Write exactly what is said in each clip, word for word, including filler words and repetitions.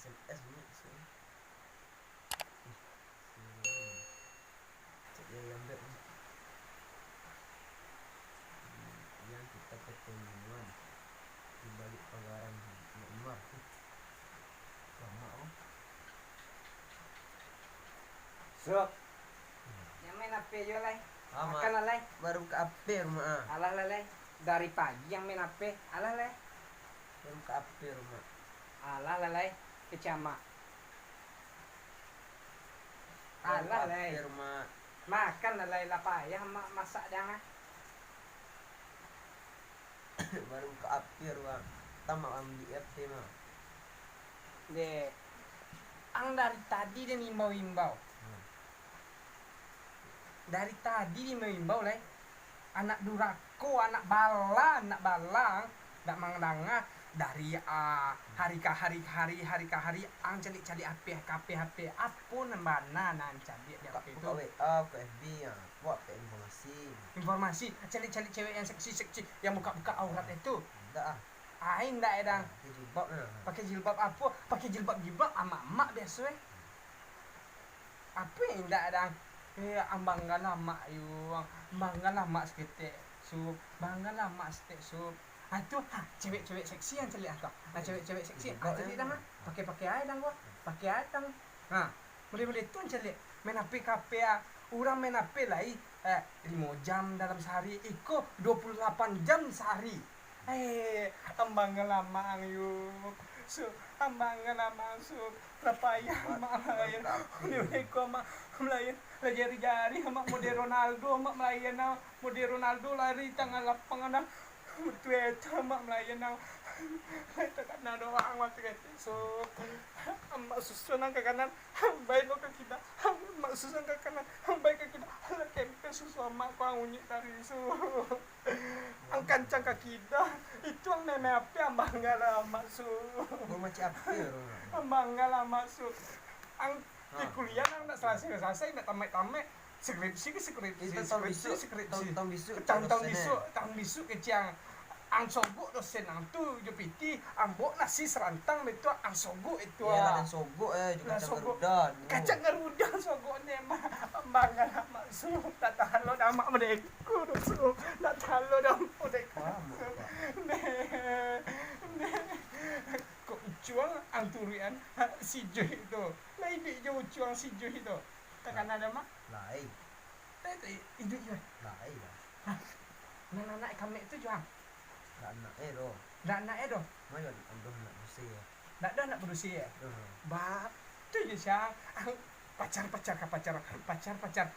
S M S ni, so. Ih, sialan. Cek dia lambat ni. Hmm, yang kita ketemuan di balik pagaran Mak Umar. Ih, lama, oh. Sup. Yang main H P jo, Lai. Ah, Mak. Makan lah, Lai. Baru buka H P rumah, ah. Alah lah, Lai. Dari pagi yang main H P. Alah, Lai. Baru buka H P rumah. Alah lah, Lai. Kecam, Mak. Baru buka H P rumah. Alah, Lai. Makan lah, Lai. Lah payah, Mak, masak dang, ah. Baru buka H P rumah. Tamak ambiak H P mah. Dek, ang dari tadi den imbau-imbau. Hmm. Dari tadi diimbau-imbau, Lai. Anak durako, anak bala, anak bala, ang dak mandanga. Dari, ah, hari ka hari, hari, hari ka hari, ang caliak-caliak H P, H P, H P. Apo nan bana nan caliak di H P tu? Buka, buka W A, buka F B, ah. Buat H P informasi. Informasi, caliak-caliak cewek yang seksi-seksi, yang buka-buka aurat itu. Ndak, ah. Ai, ndak, eh, dang. Ah, pakai jilbab, nah. Pakai jilbab apo? Pakai jilbab-jilbab amak-amak biaso, eh. Apo yang indak, dang? Eh, ang banggalah mak, Yung. Banggalah mak saketek, Sup. Banggalah mak saketek, Sup. Ah, tu, ha, cewek-cewek seksi yang caliak, ha, tu. Ha, cewek-cewek seksi. Ha, caliak, dang, ha. Pakai-pakai ai, dang, ko. Pakai ai, dang. Ha, model-model tu yang caliak. Main H P ka H P, ah. Urang main H P lai, eh, limo jam dalam sahari. Iko duo puluah lapan jam sahari. Eh, ang banggalah mak ang, Yung. Su, ang banggalah mak ang, Su. Lah payah mak malayan. Udah iko mak malayan. Lah jari-jari mak model Ronaldo mak malayan, ah. Model Ronaldo lari tangah lapangan, ah. Betul itu mak malayan, ah. Takana doang waktu itu, Su. Mak susun ang ka kanan, ang bai lo ka kida. Mak susun ka kanan, ang bai ka kida. Alah kempes susu amak ko ang unyik tadi, Su. Ang kancang ka kida. Itu ang main-main H P, ang banggalah mak, Su. Ang banggalah mak, Su. Ang di kuliah ang ndak salasai-salasai, ndak tamaik-tamaik. Skripsi ka skripsi, skripsi ka skripsi. Taun-taun bisuak, taun-taun bisuak kecek ang. Ang sogok dosen ang tu jo pitih, ang baok nasi sarantang baitu, ang sogok itu. Iyo, lah, ah. Lah sogok, eh, jo kacang garuda. Kacang garuda sogok ni, mak. Banggalah mak, Su. Ndak tahan lo dah mak model ko, Su. Ndak tahan lo dah mak model ko. Neh, neh. Kok ucuang ang turuikan si Juh itu? Lah iduik jo ucuang si Juh itu. Takana dah mak? Lai. Lai tu iduik juo? Lai lah. Hah? Nan anak kamek tu juo ang? Ndak anak e doh. Ndak anak e doh? Mayo adoh anak padusi e. Ndak ado anak padusi e? Doh. Ba, tu je siang. Pacar, pacar ka pacar. Pacar, pacar.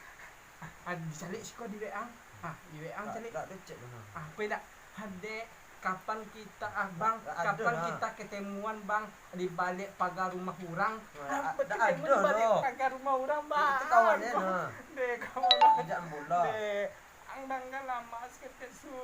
Ah, ah, dicaliak siko di W A. Ah, di W A ang caliak. Ndak, ndak cek doh. Ah, apo ndak? Adek, kapan kita, ah, Bang, kapan kita ketemuan, Bang, di baliak pagar rumah urang? Nah, ah, ndak ado doh. Di baliak pagar rumah urang, Bang. Itu kawan e, nah. Deh, kawan. Ajak bola. Deh, ang danggalah, Mak, saketek, Su.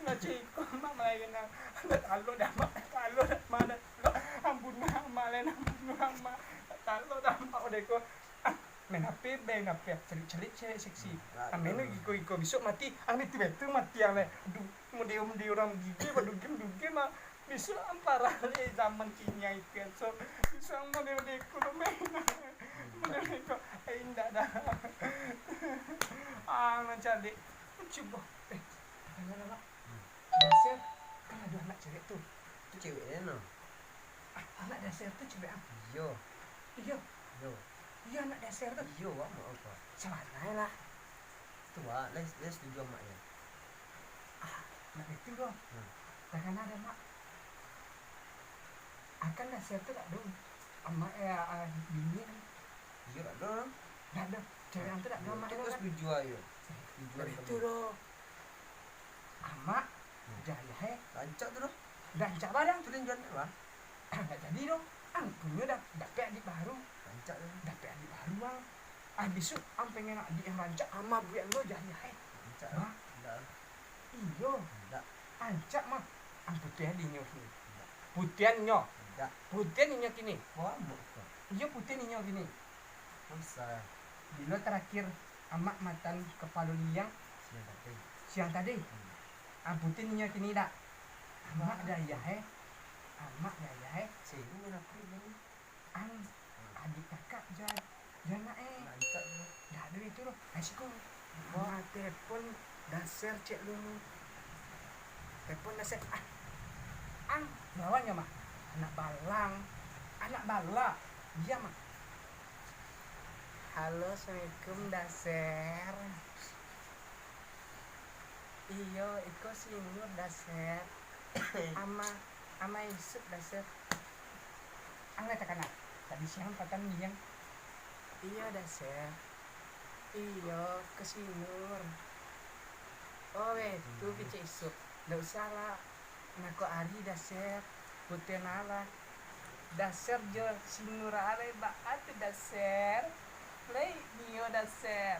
Lah ciko, Mak, malayan ang. Ndak talok dah, Mak. Talok dah, Mak. Ndak talok. Ampun, Mak, malayan, ampun, Mak. Ndak talok dah, Mak, udah ko. Ah, main H P, main H P, caliak-caliak cewek seksi. Hmm, ah, main iko-iko, bisuak mati, ah, itu betul mati ang lai. Aduh, mode-mode urang gigi, badugim-dugim, ah. Bisuak ang parah lai zaman kini itu, kan. So, bisuak ang mode-mode iko lo main. Mode-mode iko, eh, indak dah. Ah, mancaliak. Cubo, eh, tanyo lah, Mak. Hmm. Dasar, kan ado anak cewek tu. Tu cewek e, no? Ah, anak Dasar tu cewek ang? Iyo. Iyo. Iyo. Iyo, anak Dasar tu. Iyo, wak mau apo? Sabanai lah. Tu, wak, lai, lai setuju amak e. Ah, nak itu doh. Hmm. Takana dah, Mak. Akan Dasar tu dak ado amak e, ah, bini kan? Iyo, dak ado. Dak ado. Cewek ang tu dak ado amak e. Itu setuju ayo. Setuju itu doh. Amak, hmm, jo ayah e. Rancak tu doh. Rancak barang. Tu den jual lah. Ndak jadi doh. Ang punyo dah dapek adik baru. Rancak tu. Dapek adik baru ang. Ah, bisuak ang pengen adik yang rancak, amak buek lo jo ayah e. Rancak lah. Hah? Ndak. Iyo. Ndak. Rancak mah. Ang putiahan inyo kini. Ndak. Putiahan inyo. Ndak. Putiahan inyo kini. Wah, muk tu. Iyo, putiahan inyo kini. Masa? Bilo tarakhir amak matan kapalo liang? Siang tadi. Siang tadi? Hmm. Ah, putiahan inyo kini dak? Amak jo ayah e. Amak jo ayah e. Sini main apo ini? Di kakak jan, jan nak eh. Dak ado itu doh. Ai siko. Wah, telepon Daser cek lu. Telepon Daser. Ah. Ang, lawan nyo mah. Anak balang. Anak bala. Diam mah. Halo, assalamualaikum Daser. Iyo, iko si Nur Daser. Ama, ama Isuk Daser. Ang lah takana, tadi siang patang niang. Iyo Daser. Iyo, ke si Nur. Oh, itu kecek Isuk. Ndak usah lah. Nako ari Daser. Putih nala. Daser jo si Nur alai baa tu Daser. Lai nio Daser.